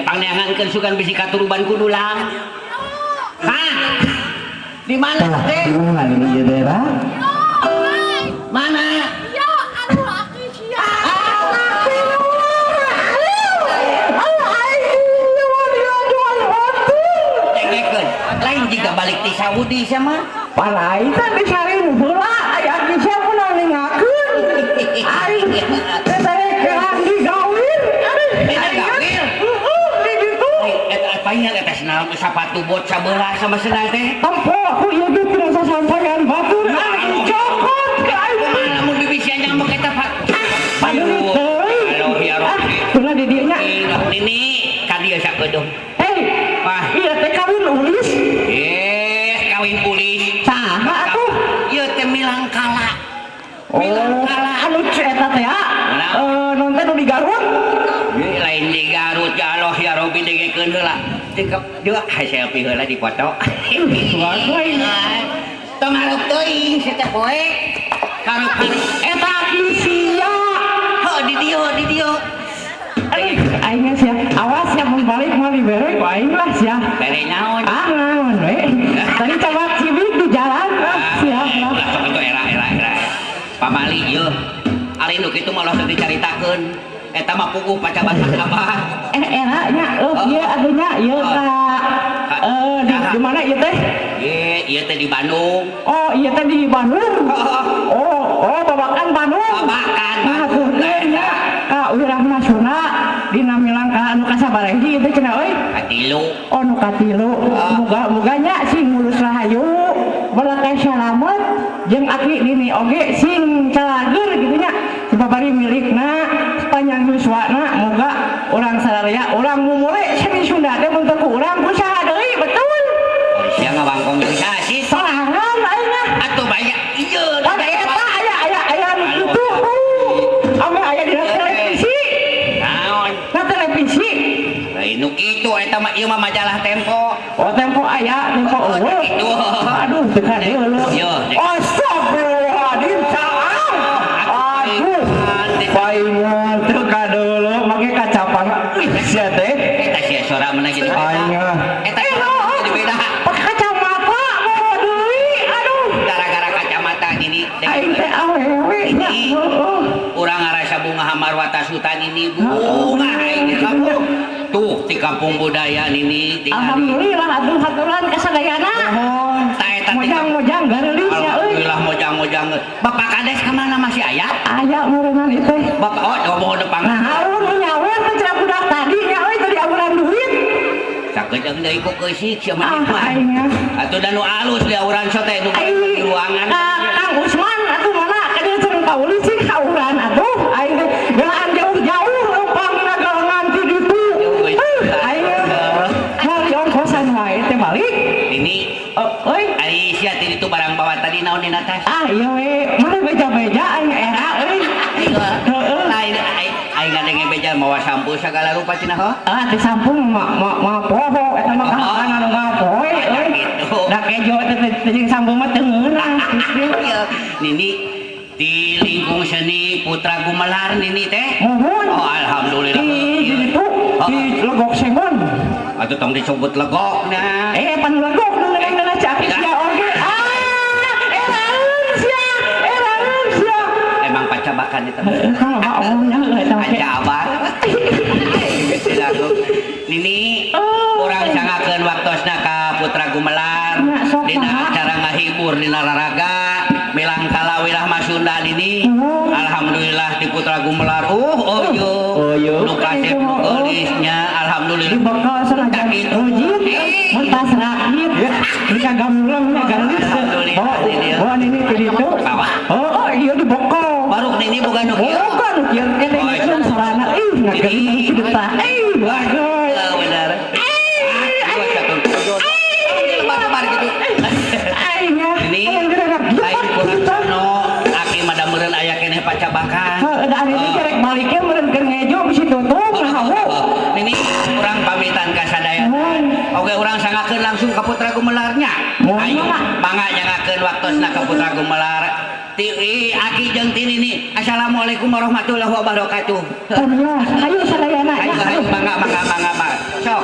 Pangneangankeun sugan bisi katuruban ku dulang. Hah? Di mana teh? Di mana ini ieu daerah? Mana? Ya, aduh, aki sia. Dengekeun. Lain jiga balik ti Saudi sama. Palaitan disarin heula aya aki sia mun ningakeun. Aing teh kelang digawir. Aduh, Dina gawir? Heeh, di ditu. Eta paingan eta senal sapatu bot sabelah sama senal teh. Tempo aku ieu ge teu sasampayan batur aing cokot ka aing. Kumaha lamun bibisian nyamuk eta, Pak? Aduh, teuing. Halo ya Rabbi. Ah, tuna di dieu nya. Ini ka dieu sakedeung. Hei, Wah. iya teh kawin ulis. Eh, kawin pulis. Saha atuh? Ieu teh milangkala. Oh, Milangkala. anu eta teh ya. Eh, nonton nu di Garut. Ieu lain di Garut, ya Allah ya Rabbi, dengekeun heula. Cekep deui selfie heula dipoto. Tong hareup teuing si teh poe. Hareup-hareup. Eta aki sia. Heuh, di dieu, di dieu. Aduh, aing sia. Awas ya mun balik mau dibere ku aing lah sia. Bere naon? Ah, naon we. Tadi coba cibik di jalan ah, siap lah. Ulah sok itu era era era. Pamali ieu. Ari nu kitu mah ulah sok dicaritakeun. Eta mah puguh pacabasan abah. Eh, era nya, oh ieu atuh nya, ieu ka eh di mana ieu teh? Ye, ieu teh di Bandung. Oh, ieu teh di Bandung. Oh, oh, babakan Bandung. Babakan Nah, Bandung. atuh nya ka Wirahma Sunda dina milangkala anu kasabaraha ieu teh cenah euy? Katilu. Oh, nu katilu. Ah. Muga muganya sing mulus rahayu, balakay salamet jeung aki dini oge sing calageur gitu nya. Sababari milikna sepanjang yuswana moga urang sararea urang mumule seni Sunda teh mun teu ku urang ku saha deui, betul? Sia ngabangkong jeung saha sih? Sorangan aing mah. Atuh banyak ieu. Pan eta aya aya aya nu kitu. Ame aya dina televisi. Naon? Na televisi. Lain nu kitu eta mah, ieu mah majalah Tempo. Oh, Tempo aya, Tempo Oh, eueuh. gitu. Aduh, teu kadeuleu. Yo, dek. Astagfirullahaladzim, caang. Aduh, paingan teu kadeuleu make kacamata. Ih, sia teh. Eta sia sora mana jadi beda. Aing mah. Eta sora mana jadi beda. Pakai kacamata bawa deui. Aduh. Gara-gara kacamata ini. Aing teh awewe nya. Ini. Heeh. Urang ngarasa bunga hamarwata sultan ini bunga aing di kampung. Tuh di kampung budaya ini tinggal. Alhamdulillah atuh haturan kasadayana. Ta eta di Mojang-mojang gareulis ya euy. Alhamdulillah mojang-mojang. Bapak Kades kemana, masih aya? Aya meureunnan ieu teh. Bapak oh ngomong depan. Nah, alun nu nyawer teh cenah budak tadi nya euy, tadi auran duit. Sakedeung deui ku keusik sia Ah, mah. aing mah. Atuh da nu alus di auran so teh nu Aing di ruangan. Ka Kang Usman atuh mana ka dieu cenah pauli sih kauran atuh aing teh gelaan jauh-jauh leumpang dina galengan ti ditu. Aing moal diongkosan wae teh balik. Ini Oh, euy. ari sia ti ditu barang bawa tadi naon dina tas? Ah, iya we, mana beja-beja aing era euy. Heeh. Lain aing aing ngadenge beja mawa sampo segala rupa cenah ho. Ah, teh sampung mah mah mah poho eta mah kahakan anu ngapoe euy. Gitu. Da kejo teh teh jeung sampung mah teu ngeunah gitu. Iya, Nini di lingkung seni Putra Gumelar Nini teh. Muhun. Oh, alhamdulillah. Di ditu di Legok Sengon. Atuh tong disebut legok nah. Eh, pan legok nu ngeunah cak sia oge. Ah, eraeun sia, eraeun sia. Emang pacabakan itu. Kalau omongnya eta oge. Pacabak. Nini, Oh. urang sangakeun waktosna ka Putra Gumelar Nya, sok, dina saha? Acara ngahibur dina raraga milangkala Wirahma Sunda Nini. Oh. Alhamdulillah di Putra Gumelar. Oh yo. Oh, yo. Nu kasep nu geulisnya alhamdulillah. Di bekal senajan Tak gitu. rujit, Eh. mun tas rakit, di kagamleng nya geulis. Alhamdulillah, Bawa ini ya. bawa nini ke ditu. Bawa. Oh, oh, iya di bekal. Baru nini bukan nu kieu. Oh, kan kieu kene Oh, geus sorana ih ngageulih kitu tah. Ih, bagus. Oh, benar. Ah, dua, satu. Lebar-lebar gitu. Aing nya. Ini lain kurang sono, aki mah da meureun aya keneh pacabakan. Heuh, da ari ini rek baliknya meureun keur ngejo bisi tutup nah hu. Ini urang pamitan ka sadaya. Muhun. Oke, urang sangakeun langsung ka Putra Gumelarnya. Muhun, Ayo, mangga. Mangga nyangakeun waktosna ka Putra Gumelar. Ti aki jeung ti nini. Assalamualaikum warahmatullahi wabarakatuh. Pamios, ayo sadayana Ayo ya. ayo, mangga mangga mangga mangga. Sok.